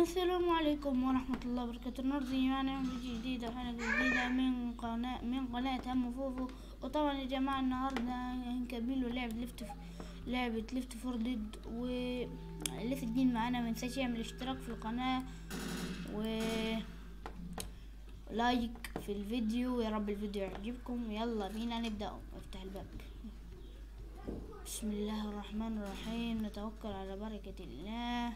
السلام عليكم ورحمة الله وبركاته. النهارده معانا فيديو جديد وحلقة جديدة من قناة هم فوفو. وطبعا يا جماعة النهارده هنكملوا لعبة Left 4 Dead، واللي في الدين معانا منساش يعمل اشتراك في القناة و like في الفيديو، يا رب الفيديو يعجبكم. يلا بينا نبدأ. افتح الباب. بسم الله الرحمن الرحيم، نتوكل على بركة الله.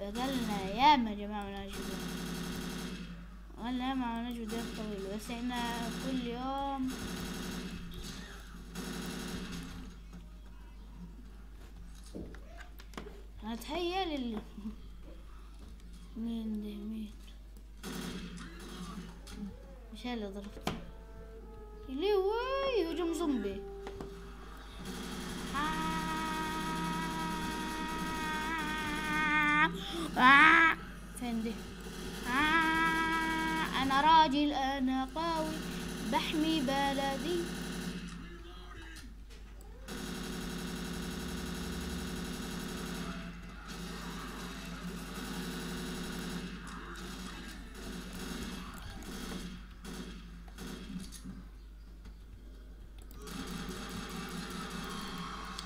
بدلنا ياما يا جماعة ما قلنا ياما عملناش فيديوهات طويلة، بس احنا كل يوم هنتخيل مين ده؟ مين مش اللي ضربته؟ ليه وي هجوم زومبي. فين دي؟ انا راجل، انا قوي، بحمي بلدي.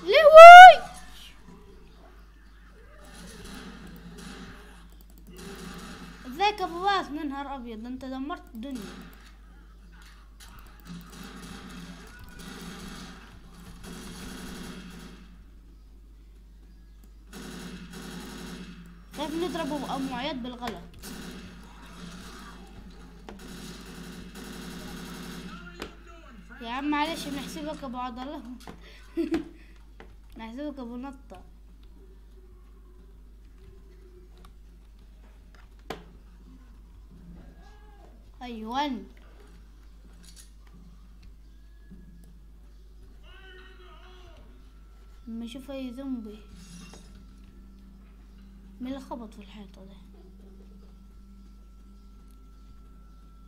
ليه ازيك يا ابو باس؟ من نهار ابيض، انت دمرت الدنيا. خايف نضرب ابو عياد بالغلط. يا عم معلش، بنحسبك ابو عضلات نحسبك ابو نطه. ايوان لما اشوف اي زومبي مين اللي خبط في الحيطة ده؟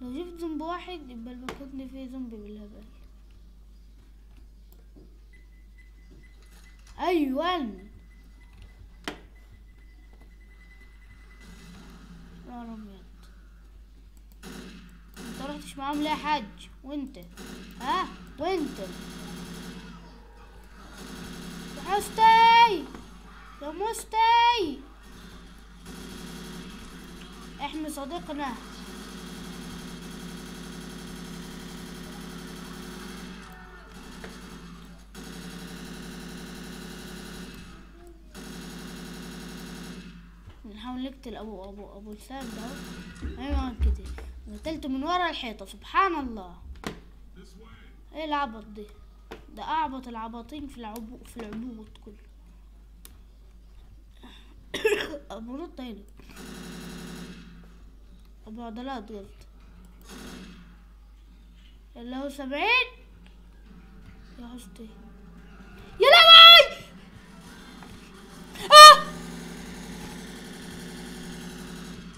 لو شفت زومبي واحد يبقى المكان فيه زومبي بالهبل. ايوان يا رب، انت رحتش معاهم ليه يا حاج؟ وانت ها وانت يا حستي يا مستي، احمي صديقنا. نحاول نقتل ابو ابو ابو لسان ده. ايوه كده قتلته من ورا الحيطة، سبحان الله. ايه العبط ده؟ ده اعبط العباطين في العبوط كله. ابو نط هنا، ابو عضلات قلت اللي هو 70 يا حستي. يا لهوي!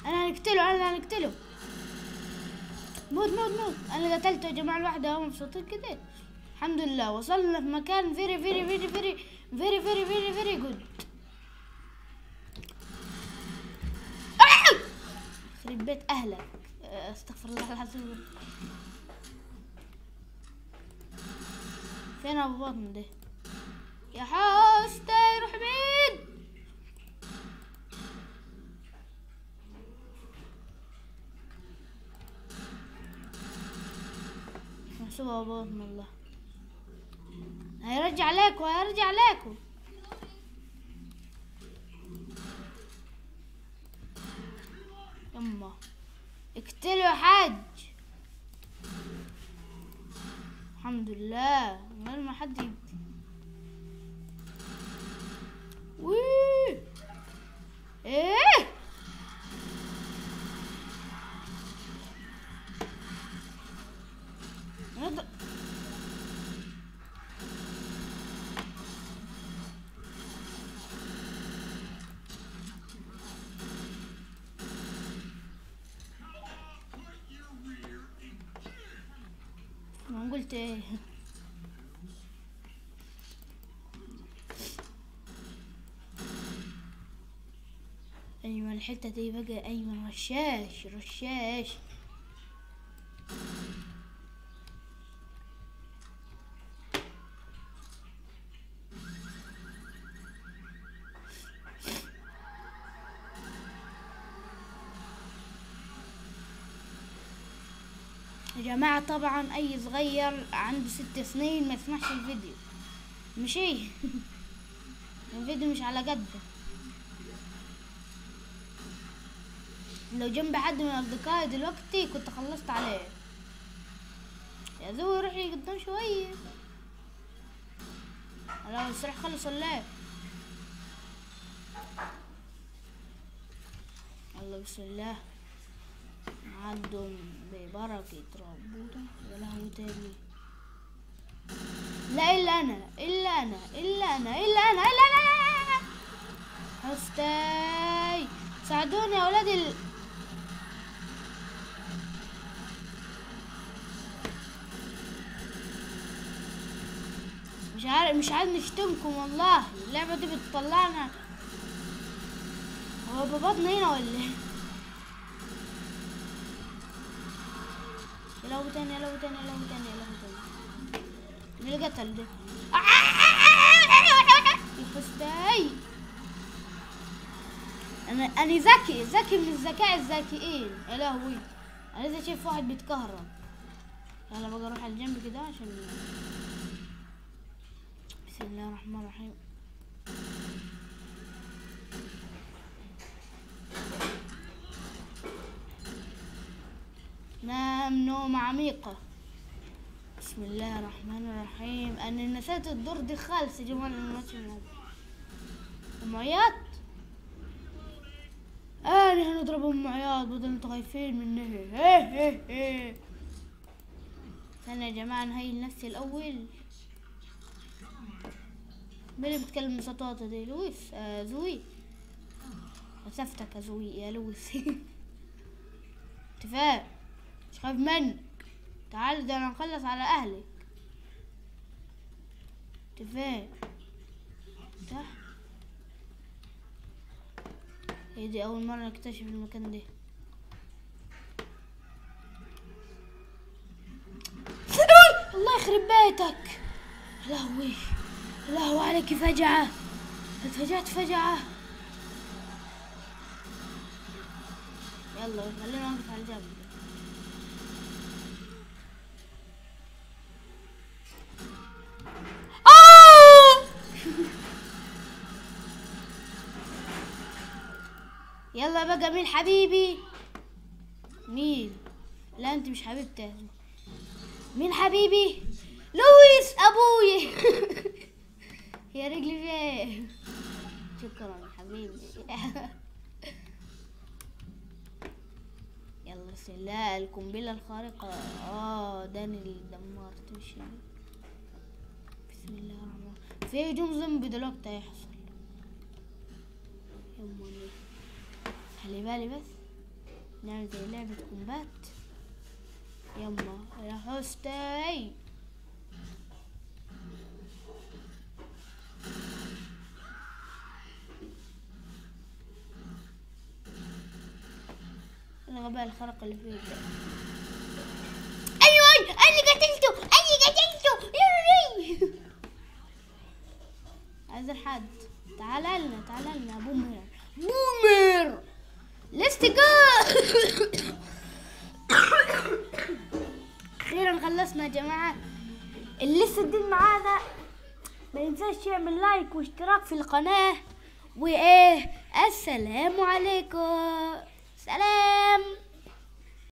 انا هنقتله، انا هنقتله. موت موت موت. انا قتلته يا جماعه لوحده، اهو مبسوطين كده الحمد لله. وصلنا في مكان very very very very very very very very good. يخرب بيت اهلك، استغفر الله العظيم. فين ابو بطن ده؟ يا حستي روح بعيد. محسوبة بطن الله. هيرجع لكم، هيرجع لكم. يما اقتلوا يا حاج. الحمد لله من غير ما حد يبدي. وي ايه ما قلت ايه؟ ايوه الحتة دي بقى. ايوه رشاش رشاش. يا جماعة طبعا اي صغير عنده 6 سنين ما يسمعش الفيديو، مش ايه الفيديو مش على قده. لو جنب حد من اصدقائي دلوقتي كنت خلصت عليه. يا زوي روحي قدام شوية. لو السلاح خلص ولا ايه؟ يلا بسم الله، عدوا ببركة ربنا. يا لهوي تاني. لا الا انا الا انا الا انا الا انا الا انا. حستي ساعدوني يا ولاد مش عارف، مش عايز نشتمكم والله. اللعبة دي بتطلعنا. هو بابطنا هنا ولا ايه؟ يا لهوي تاني يا لهوي تاني يا لهوي تاني يا لهوي تاني. مين اللي قتل ده؟ يا فستاي. انا ذكي ذكي من الذكاء الذكيين. يا لهوي انا لسه شايف واحد بيتكهرب. يلا بقى اروح على الجنب كده عشان. بسم الله الرحمن الرحيم. نام نومة عميقة. بسم الله الرحمن الرحيم. انا نسيت الدور دي خالص يا جماعة. الماتش ام عياط. انا هنضرب ام عياط بدل انتوا خايفين مني. استنى يا جماعة نهيل نفسي الاول. مين اللي بيتكلم بصوت واطي دي؟ لويس. زوي. وسفتك يا زوي يا لويس. اتفاق مش خايف منك. تعال ده انا نخلص على اهلك. اتفاق صح. هي دي اول مرة نكتشف المكان ده. الله يخرب بيتك. لهوي لهوي عليك فجعة. اتفجعت فجعة. يلا خلينا نوقف على الجنب. يلا بقى مين حبيبي؟ مين؟ لا انت مش حبيبتي. مين حبيبي؟ لويس ابوي. يا رجلي فين؟ شكرا حبيبي. يلا سلاح القنبلة الخارقة. ده انا اللي دمرت. مش بسم الله الرحمن الرحيم. في هجوم زومبي دلوقتي هيحصل. يما خلي بالي بس نعمل زي لعبة combat. يما يا حستي. الغباء الخرق اللي فيه ده. ايوه انا قتلته انا قتلته. عايز حد. تعال لنا تعال لنا يا بومر. بومر let's go. اخيرا خلصنا يا جماعه. اللي لسه جديد معانا ما ينساش يعمل like واشتراك في القناه. وايه السلام عليكم. سلام.